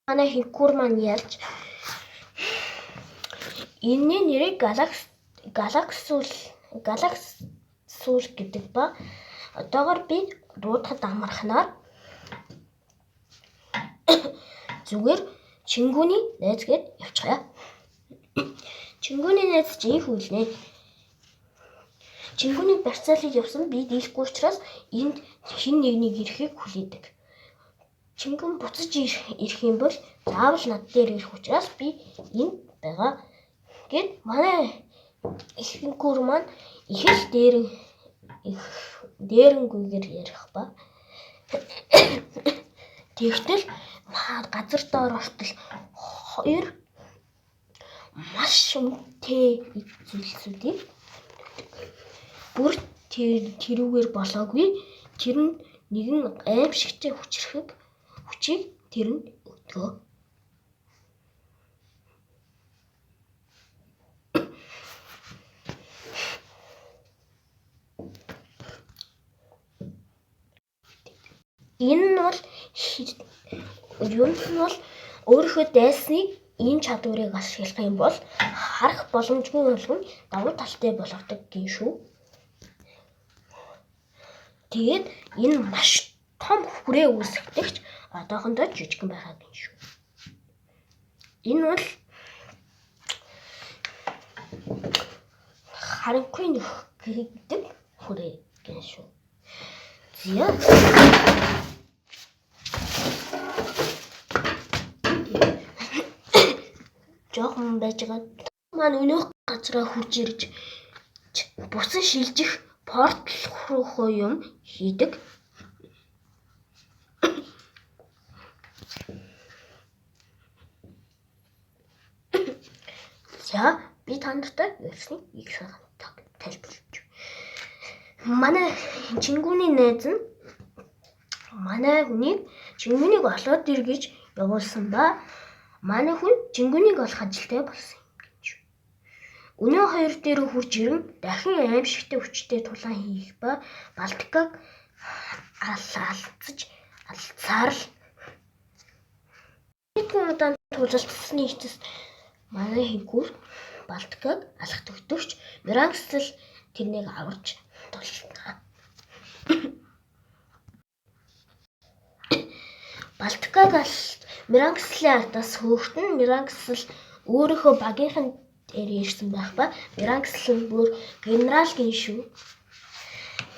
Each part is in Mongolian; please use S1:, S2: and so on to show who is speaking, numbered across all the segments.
S1: Манай хинкүр маань ялж энэний нэрийг галаксул галаксул гэдэг ба одоогор би дуудахад амархнаар зүгээр Чингүний найз гээд явчихъя. Чингүний найз чинь хүлнэ. Чингүний барьцаалыг явсан би дийлэхгүй учраас энд хэн нэгнийг ирэхийг хүлээдэг. Чингүн буцаж ирэх юм бол заавал над дээр ирэх учраас би энд байгаа. Гэт манай ихэнхүр маань их л дээрэн их дээрэнгүйгээр ярих ба. Тэгтэл газар доор ортол хоёр маш үнэтэй зүйлсүүдийг бүр тэрүүгээр болоогүй. Тэр нь нэгэн аимшигтай хүчрхэг хүчийг тэр нь өгдгөө. Энэ нь бол ер нь бол өөрийнхөө дайсныг энэ чадварыг ашиглах юм бол харах боломжгүй болгон давуу талтай болгодог гин шүү. Тэгээд энэ маш том хүрээ үүсгдэгч одоохондоо жижигхэн байгаа гин шүү. Энэ бол харанхуй нөх гэдэг хүрээ гин шүү. За. Жохон байж байгаа маань өнөөх газраа хурж ирж бусан шилжих портал руу юм хийдэг. За би та нартай ярьсныг их сайхан тайлбарлаж. Манай Чингүний найз нь манай хүнийг Чингүнийг олоод ир гэж явуулсан ба манай хүн Чингүнийг олох ажилтай болсон юм гэж. Өнөө хоёр дээр хурж ирэн дахин аимшигтай хүчтэй тулаан хийх ба Балтикаг алдсаж алдсаар л хэдэн удаан тулалдсаны эцэст манай хинкүр Балтикаг алах төгтөгч Мирангсэл тэрнийг аварч тулалдана. Балтикаг Мирангслийн ардаас хөөхтөн Мирангсэл өөрийнхөө багийнхан дээр ирсэн байх ба Мирангсэл нь бүр генерал гин шүү.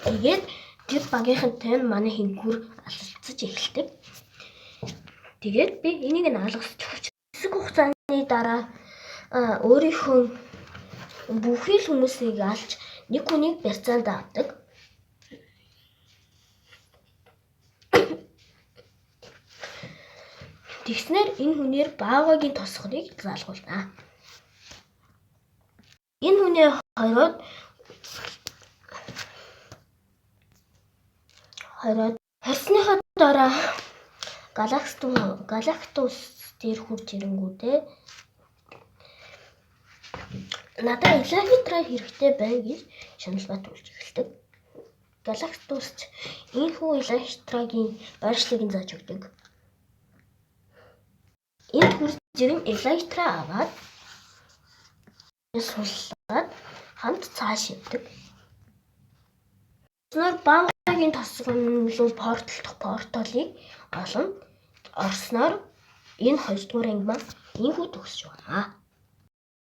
S1: Тэгээд тэр багийнхантай нь манай хинкүр алалцаж эхэлдэг. Тэгээд би энийг нь алгасч хэсэг хугацааны дараа өөрийнхөө бүхий л хүмүүсийг алж нэг хүнийг барьцаанд авдаг. Тэгснээр энэ хүнээр Баавгайгийн тосгоныг залгуулна. Энэ хүнээ хороод хорсныхоо дараа Галактус дээр хурж ирэнгүүтээ надад Электра хэрэгтэй байна гэж шаналбат үлж эхэлдэг. Галактус ч энэхүү Электрагийн байршлыг нь зааж өгдөг. Энд хурж ирэн Электра аваад суллаад хамт цааш явдаг. Орсноор Баавгайгийн тосгон руу порталдох порталыг олон орсноор энэ хоёрдугаар анги маань энэхүү төгсөж байна.